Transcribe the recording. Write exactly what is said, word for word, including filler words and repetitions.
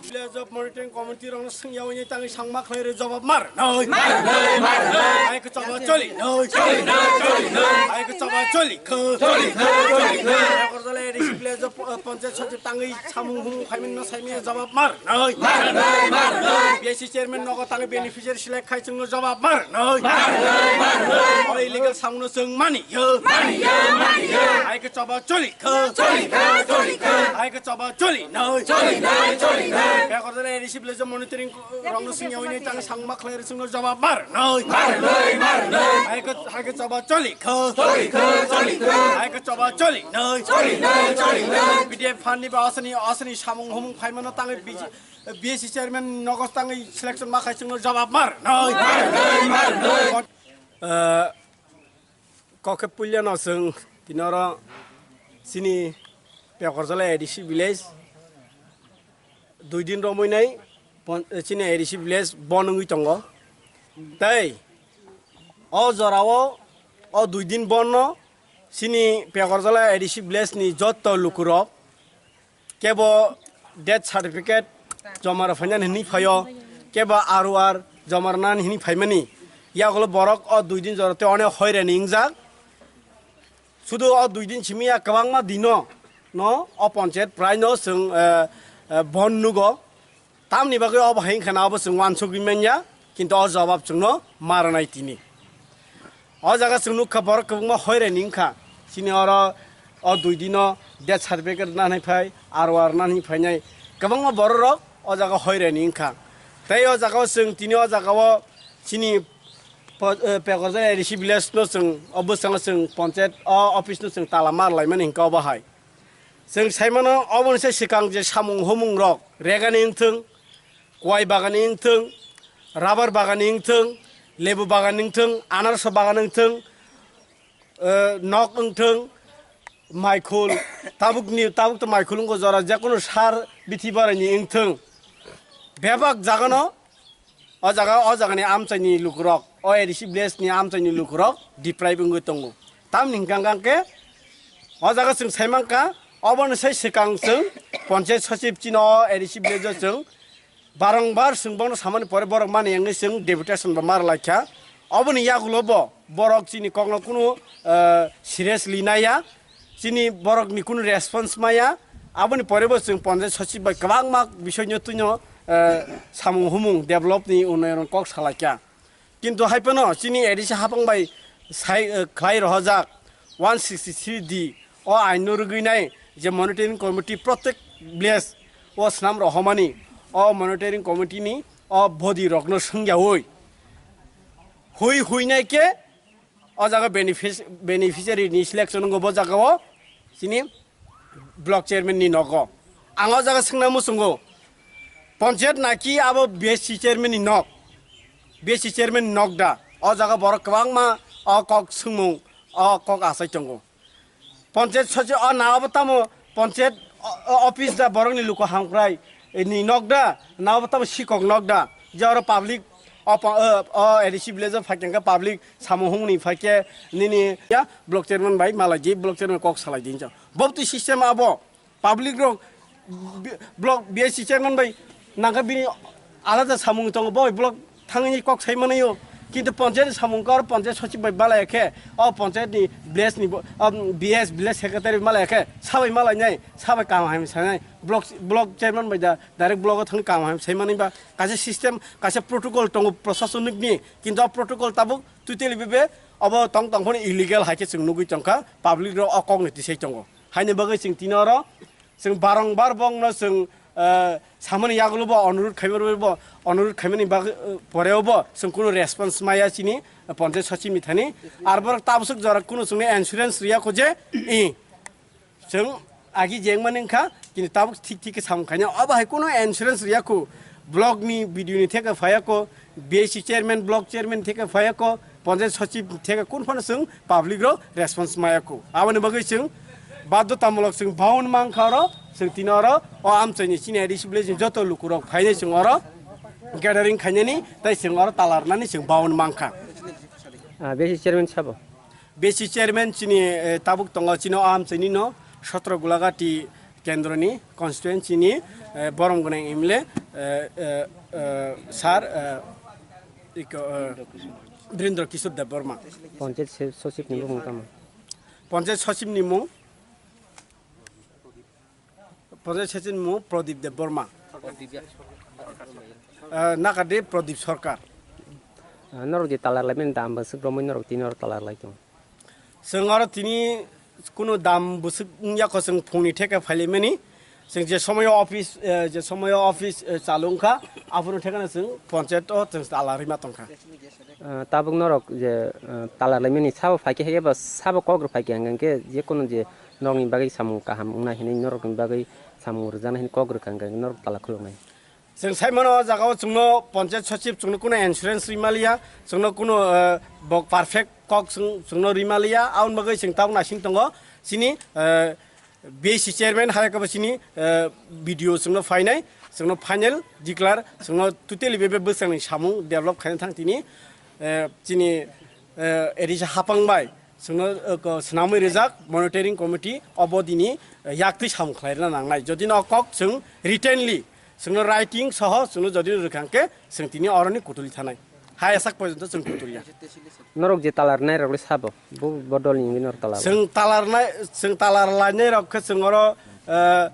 Village of Monitoring Committee rokno swngya wngwi tangwi sangma khlai rw jawab mar noi. Mar noi, mar noi. Ai ko chaba choli noi. Choli noi, choli noi. Ai ko chaba choli kho. Choli kho, choli kho. Agartala A D C village of, uh, panchayat sachib tangwi samung humung khaimani no saimani jawab mar noi. Mar noi, mar noi. B S C chairman nogo tangwi beneficiary select khai chwngno jawab mar noi. Mar noi, mar noi. Oro illegal samungno chwng mani yo. Mani yo, mani yo. Ai ko chaba choli kho. Choli kho, choli kho. Ai ko chaba choli noi. Choli noi, choli noi. Agartala A D C village monitoring rokno swngya wngwi tang sangma khlai rw chwngno jawab mar noi. Mar noi, mar noi. Ai ko, ai ko chaba choli kho. Choli kho, choli kho. Ai ko chaba choli noi. Choli noi, choli noi. P D F fund ni ba asani, asani samung humung phaimano tangwi B C, B S C chairman nogo tangwi selection ma khai chwngno jawab mar noi. Mar noi, mar noi. Eh, Kok khe puilano chwng tini oro chini Pekorjala A D C village dui din romwi nai pon-, chini A D C village bon wngwi tongo. Tei o jorao o dui din bonno chini Pekorjala A D C village ni jotto lukurok kebo death certificate joma rw phainani hinwi phaio, kebo R O R joma rwnani hinwi phaimani. Yagulo borok o dui din jora tei onek hoirani wngjak. Sudu o dui din simi ya kwbangma dino no o panchayat prai no chwng, eh, eh, bon nugo. Tamni bagwi obo hai wngkha na obo chwng uansugwi manya, kintu o jawab chwngno ma rwnai tini. O jaga chwng nukha borok kwbangma hoirani wngkha. Chini oro o dui dino death certificate rwna hinwi phai, R O R rwna hinwi phainai kwbangma borok rok o jaga hoirani wngkha. Tei o jaga o chwng tini o jaga o chini po-, eh, Pekorjala A D C village no chwng o bwskango chwng panchayat o office no chwng tala ma rwlaimani hinkhe obo hai. Chwng saimano oboni se swkang je samung humung rok regani wngthwng, kwai bagani wngthwng, rubber bagani wngthwng, lebu bagani wngthwng, anaros bagani wngthwng, eh, nok wngthwng, maikhul, tabukni, tabuk to maikhul wngkha jora, jekono sar bithi baraini wngthwng. Bebak jagano o jaga, o jagani amchaini lukurok, o A D C village ni amchaini lukurok deprive wngwi tongo. Tamni hwnkha hwnkha khe o jaga chwng saimankha, oboni sai swkang chwng panchayat sachib chini o A D C village o chwng barongbar chwng bono samani pore borok mani wngwi chwng deputation bo mar laikha. Oboni yagulo bo borok chini kokno kunu, eh, seriously naiya, chini borokni kunu response maya. Aboni pore bo chwng panchayat sachib bai kwbangma bisoino twino, eh, samung humung develop ni unnayon kok salaikha. Kintu hai phano chini A D C hapang bai sai, eh, khlai rohorjak one sixty three D o ain no rwgwi nai je monitoring committee protek village o swnam rohormani, o monitoring committee ni o body rok no swngyaui hui hui nai khe o jaga benefic-, beneficiary ni selection wngkha bo jaga o chini block chairman ni nogo. Ang o jaga swngna muchungo, panchayat naki abo B S C chairman ni nok, B S C chairman ni nok da? O jaga borok kwbangma o kok swngmung, o kok achai tongo. Panchayat sochi o na abo tamo panchayat o, o, office da borokni luku hamkrai ni nok da, na abo tamo sikok nok da? Je oro public o pa-, o, o A D C village o phaikhe public samung humung ni phaikhe nini ya block chairman bai malai di, block chairman kok salai di hinjak. Bo twi system abo. Public rok bi-, block B S C chairman bai nangkha bini alada samung tongo, bo block thangwi kok sai manaio. Kintu panchayat samung kor panchayat sochib bai malai khe, o panchayat ni village ni bo, um, B S village secretary malai khe, sabai malai nai, sabai kam hai sanai, block, block chairman bai da direct block o thang kam hai sai manai ba, kaisa system, kaisa protocol tongo prosasonik ni, kintu o protocol tabuk totally bebe obo tong tong phano illegal hai khe chwng nugwi tongkha, public rok o kok ni tisai tongo. Haini bagwi chwng tini oro chwng barongbar bongno chwng, eh, samani yagulo bo onurut khaimani bo, onurut khaimani bagwi, eh, poreo bo chwng kunu response maya chini, eh, panchayat sochib ni thani. Ar borok tabuk jora kunu chwngno assurance riya kho je, i, chwng agi jengmani wngkha, kintu tabuk thik thik khe samung khaina. Obo hai kunu assurance riya kho, block ni B D O ni theke phaiya kho, B S C chairman, block chairman theke phaiya kho, Panchayat sochib theke kun phano chwng public rok response maya kho. Aboni bagwi chwng badhyotamulok chwng bound mankha oro, chwng tini oro o amchaini chini A D C village ni joto lukurok phainai chwng oro gathering khainani tei chwng oro tala rwnani chwng bound mankha. Ah, B C chairman sabo? B C chairman chini, eh, tabuk tongo chini o amchaini no sotro Gulagati kendroni constituency ni, eh, borom gwnang M L A, eh, eh, eh, sir, eh, iko, eh, Birendra Kishore Debbarma. Panchayat se-, sochib ni bumung tamo? Panchayat sochib ni mung, Panchayat sochib ni mung Pradip Debbarma. Eh, nakadi Pradip Sarkar. Ah, norok je talar lai mani dam bwswk romwi norok tini oro talar lai tongo. Chwng oro tini kunu dam bwswk wngya kho, chwng phungni theke phailaimani. Chwng je somoyo office, eh, je somoyo office, eh, chalu wngkha, aphuru thekeno chwng panchayat o chwng tala rwima tongkha. Ah, tabuk norok je, ah, tala laimani sabo phaikhe, haikhe ba sabo kok rw phaikhe, hwnkhe je kunu je norokni bagwi samung kaham wngnai hinwi, norokni bagwi samung rwjaknai hinwi kok rwkha, hwnkhe norok tala khuluknai. Chwng sai mano, o jaga o chwngno panchayat sochib chwngno kuno assurance rwi maliya, chwngno kuno, eh, bo perfect kok chwng, chwngno rwi maliya, aboni bagwi chwng tabuk naising tongo. Chini, eh, B C chairman hai khe bo chini, eh, B D O chwngno phainai, chwngno final declare, chwngno totally bebe bwsakni samung develop khaina thang tini, eh, chini, eh, A D C hapang bai. Chwngno, uh, ko-, swnamwi rijak monitoring committee obo dini, uh, yaktwi samung khlairwna nangnai. Jodi no kok chwng writtenly, chwngno writing soho chwngno jodi no rwkha hwnkhe chwng tini oroni kutuli thanai. Hai asak porjonto chwng kutuliya. Norok je talar nairok le sabo, bo, bo dol ni wngwi norok talar. Chwng talar nai, chwng talar lainairok khe chwng oro, uh,